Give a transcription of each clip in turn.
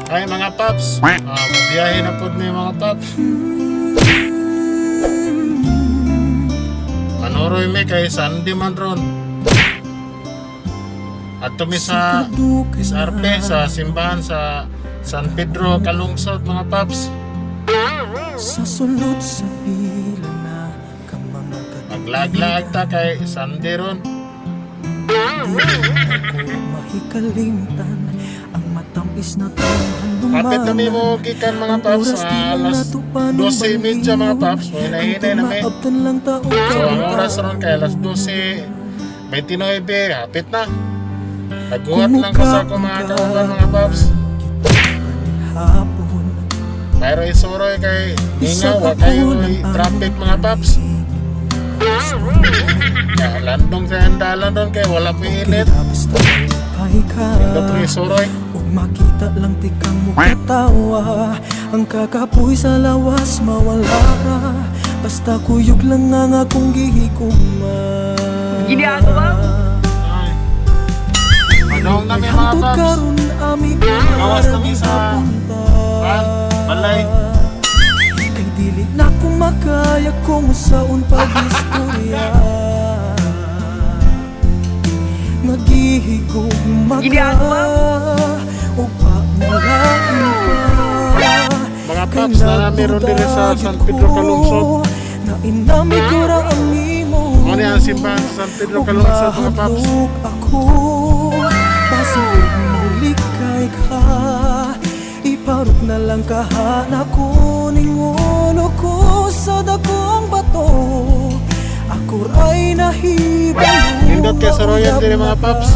Ay, mga paps, biyahe na po ni, mga paps. Manuroy mi kay Sunday man ron. At mi sa SRP, sa simbahan sa San Pedro, Calungsod, mga paps. Sa sulod sa pila na ka mga Maglaag-laag ta kay Sunday ron. Ko mahikalimtan ang matamis na tong Hapit na mi mo gikan, mga paps, alas 12:30, mga paps. Hinay-hinay na mi. So ang oras ron kay alas 12:29, hapit na. Nagbuhat lang ko sa akong mga kauban, mga paps. Hapon. Pero isuroy kay hingaw, wa kayo traffic, mga paps. Kaya landong sa andalan ron kay wala pa init. Basta malipay ka. Nindot rin isuroy. Ug makita lang tikang mukatawa. Ang kakapoy sa lawas mawala ra. Basta kuyog lang ang akong gihikuma. Ginagawa mo? Ay. Padong na mi, mga Hantod paps. karon ami Gawas na mi sa Pan, balay. Kay dili na ko makaya kung saon pag-istorya. Nagihigugma ka. Ginagawa O pa nalain pa. Mga paps, na meron din sa San Pedro Calungsod. Na inami ko ra ang imo. Ano ang simbahan sa San Pedro Calungsod, mga paps? Mahadlok ako, basig mulikay ka. Iparok na lang kahana ko ning ulo ko sa dakong bato. Ako ay nahibalo. Nindot kay sa Royal diri, mga paps.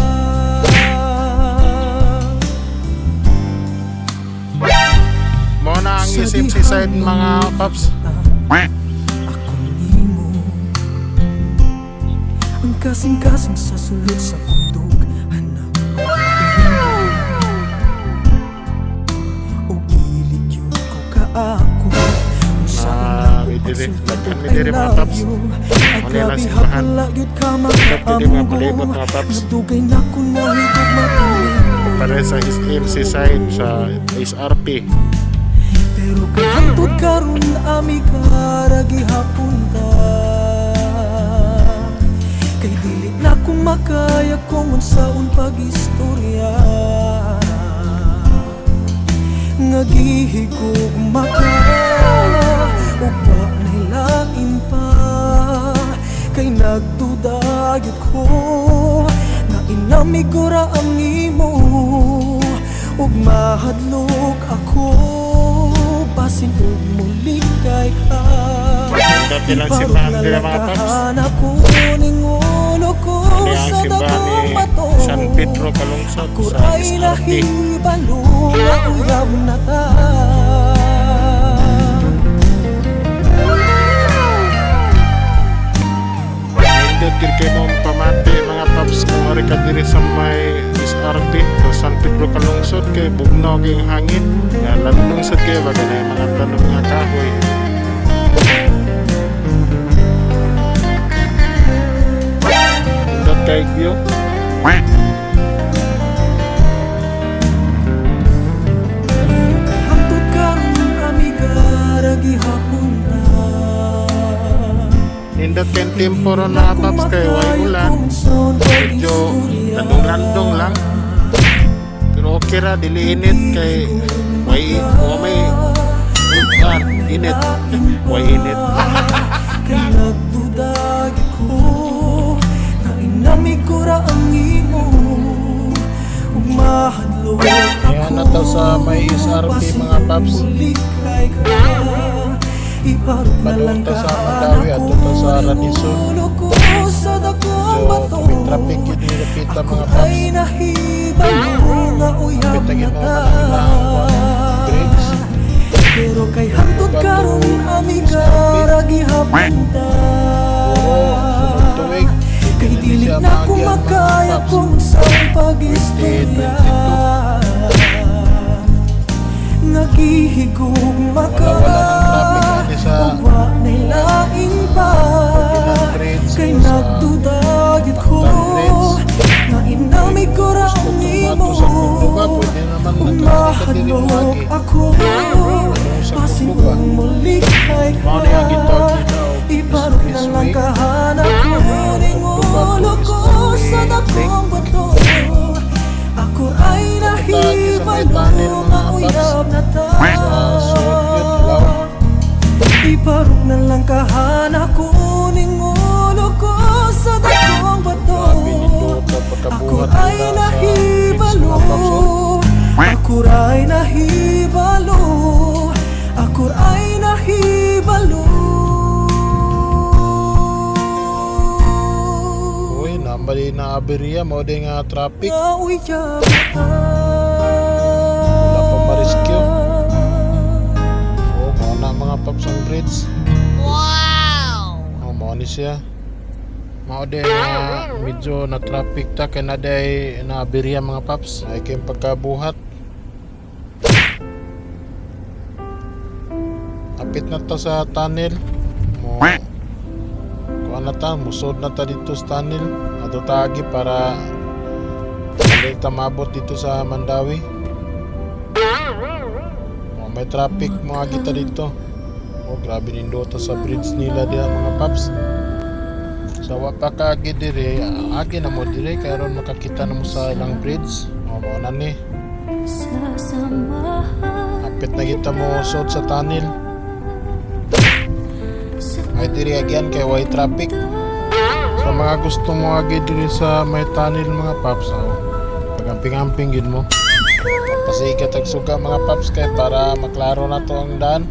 Mao na ang isip si side, mga paps. Ako nimo. Ang kasing-kasing sa sulod sa bundok. Hanap ko O ilig yun ko kaako. Ah, may diri. Lagyan may diri, mga paps. Manila simbahan. Dapat diri mga palibot, mga paps. Nagdugay na ko nahigog matinig. Para sa SMC side sa SRP. Pero kay hantod karon ami karagihapon ta. Kay dili na ko makaya kung unsaon pag-istorya. Nga gihigugma ka ug wa nilain pa. Kay nagduda gyud ko na inami ko ra ang imo. Ug mahadlok ako, basin og mulikay ka. Nindot din ang simbahan diri, mga paps. Hanap ko ning ulo ko Ano ang sa simbahan dakong ni bato. San Pedro Calungsod Ako sa ay SRP. nahibalo nga uyab na ta. Nindot gid kay mong pamati, mga paps, kung ari ka diri sa may SRP o San Pedro Calungsod kay bugnaw kay ang hangin. Nga landong sad kay baga na yung mga tanom nga kahoy. Nindot kay view. Hantod karon amiga gihapon ta. Nindot kay tempo ron, mga paps, kay way ulan. Medyo landong-landong lang. Pero okay ra, dili init kay way wa may init. Way init. Kay nagdudag ko na inami ko ra ang imo. Ug mahadlok ako. Ayan na to sa may SRP, mga paps. Mulikay ka. Iparok na Padung lang ta sa ka Mandawi, adto ta sa Radisson. ulo ko sa dakong So, bato. may traffic yun ni Rapita, Ako mga paps. ay nahibalo nga uyab Kapit na na ta. bridge. Pero kay hantod Bato, karon amiga gihapon ta. Oo, sunod tuig. Kay Hindi dili siya na ko maagyan, mga makaya paps. kung sa pag-istorya. Nagihigugma ka. Wala-wala ng traffic natin sa Ug wa na'y lain pa. Ferdinand Bridge Kay o sa nagduda gyud ko Mactan Bridge. na inami ko ra Gusto ang tumato imo. sa Cordoba, pwede naman Ug nagkakita diri mo Mahadlok agi. ako. Sa Basin Kubo ba? kong mulikay ka. Mao ni ang gitawag nila og Ibarok na lang expressway. kahana kuning ulo ko sa dakong bato. Ako ay Kita sa may nahibalo tunnel, mga nga paps. uyab na ta. Sa sulod yun, law. Ibarok na lang kahana kuning ulo ko sa dakong bato. Grabe nindot ang Ako pagkabuhat ay nila sa bridge, nahibalo. mga paps, oh. Ako ay nahibalo. Ako ay nahibalo. Uy, nambali na aberya mao di nga traffic. Nga uyab ta. Wala pa ma-rescue. Oh, mao na, mga paps, ang bridge. Wow! Oh, mao ni siya. Mao di nga medyo na traffic ta kay na day na aberya, mga paps. Ay kay pagkabuhat. Apit na ta sa tunnel. Mo kuha na ta, musod na ta dito sa tunnel. Ato ta agi para dali ta maabot dito sa Mandaue. Oh, may traffic mga kita dito. Oh, grabe nindota sa bridge nila diha, mga paps. Sa wa pa ka agi dire, agi na mo dire kay aron makakita na mo sa ilang bridge. Oh, mao na ni. Apit na kita mo sud sa tunnel. Ay diri agian kay way traffic. Sa mga gusto mo agi diri sa may tunnel, mga paps, oh. Pagamping-amping gid mo. Pasikat og suga, mga paps, kay para maklaro na to ang daan.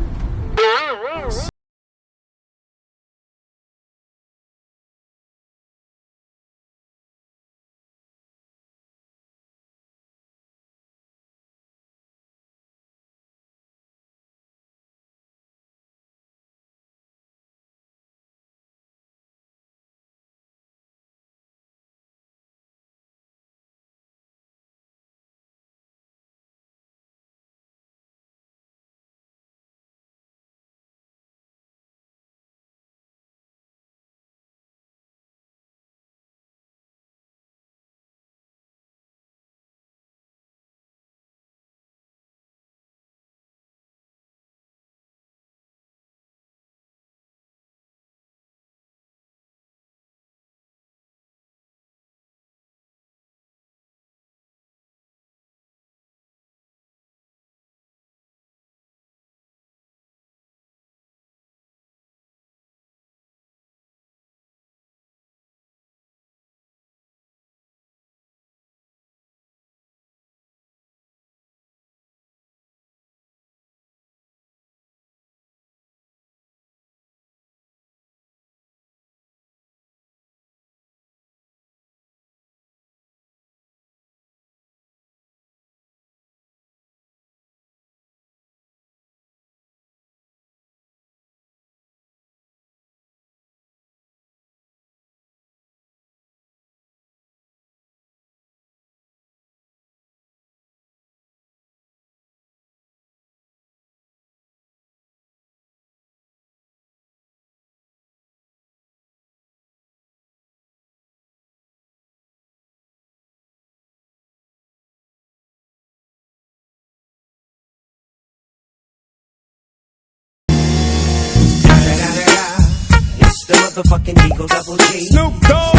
It's the motherfucking Eagle Double G. Snoop Dogg.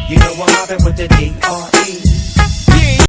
You know I'm mobbing with the D.R.E.